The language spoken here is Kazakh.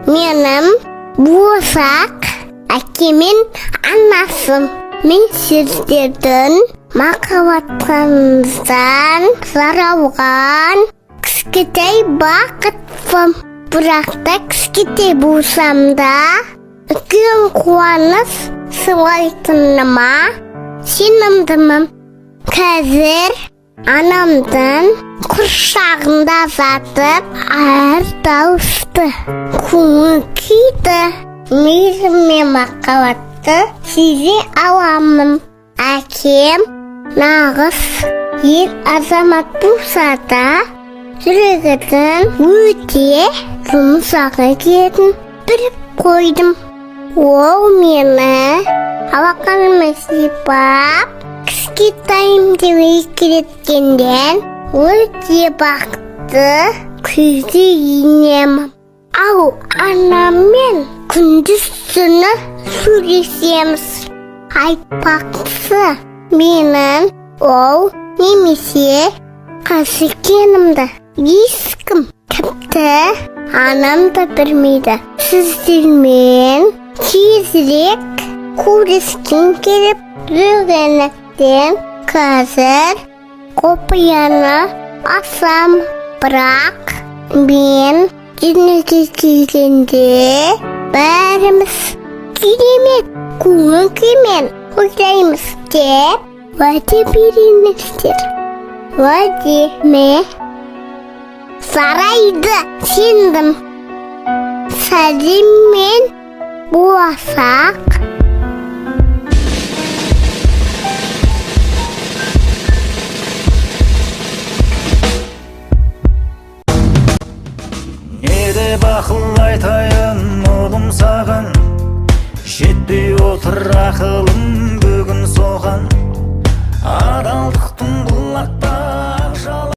Менің болашақ әкем мен анасым. Мен сіздердің махаббаттарыңыздан жаралған кішкентай бақытпын. Бірақ та кішкентай болсам да, үлкен қуаныш сыйлайтыныма сенімдімін. Қазір анамдың құрсағында жатып, әр дауысты, көңіл күйді, мейірім мен махаббатты сезе аламын. Әкем нағыз ер азамат болса да, жүрегінің өте жұмсақ екенін біліп қойдым. Ол мені алақанымен сипап, кішкентайым деп еркелеткеннен өте бақытты күйге енемін. Ал анаммен күндіз түні сөйлесеміз. Айтпақшы, менің ұл немесе қыз екенімді ешкім, тіпті анам да білмейді. Сіздермен тезірек көріскім келіп жүргендіктен, қазір құпияны ашам. Бірақ мен дүниеге келгенде бәріміз керемет көңіл күймен тойлаймыз деп уәде беріңіздер. Уәде ме? Жарайды, сендім. Сәлеммен, болашақ Не деп ақыл айтайын, ұлым, саған? Жетпей отыр ақылым бүгін соған. Адалдықтың